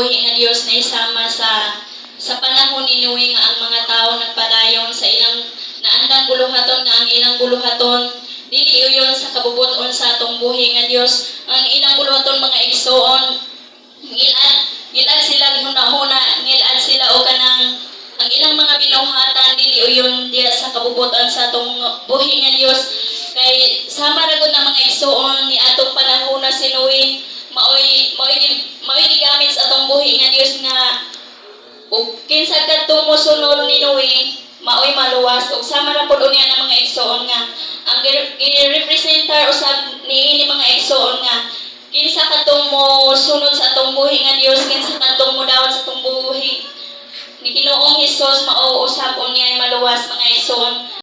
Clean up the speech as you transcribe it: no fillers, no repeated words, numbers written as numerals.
buhi nga Dios na isama sa panahon ni Noe nga ang mga tao nagpadayon sa ilang naandang buluhaton, nga ang ilang buluhaton dili uyon sa kabubuton sa atong buhi nga Dios. Ang ilang buluhaton, mga igsoon, ngilad ngilad sila hunahuna, ngilad sila o kanang ang ilang mga binuhatan dili uyon diya sa kabubuton sa atong buhi nga Dios. Kay sama ra gud na, mga igsoon, ni atong panahon na si Noe, maoy gigamit sa atong buhi nga Dios nga ug kinsa kadtong mosunod ni Noe, maoy maluwas. Ug sama ra pud unya ng mga igsoon nga ang gi-representar usab niini, mga igsoon, nga kinsa kadtong mo sunod sa atong buhi nga Dios, kinsa kadtong mo dawat sa atong buhi ni Ginoong Hesus, mao usab unya maluwas, mga igsoon.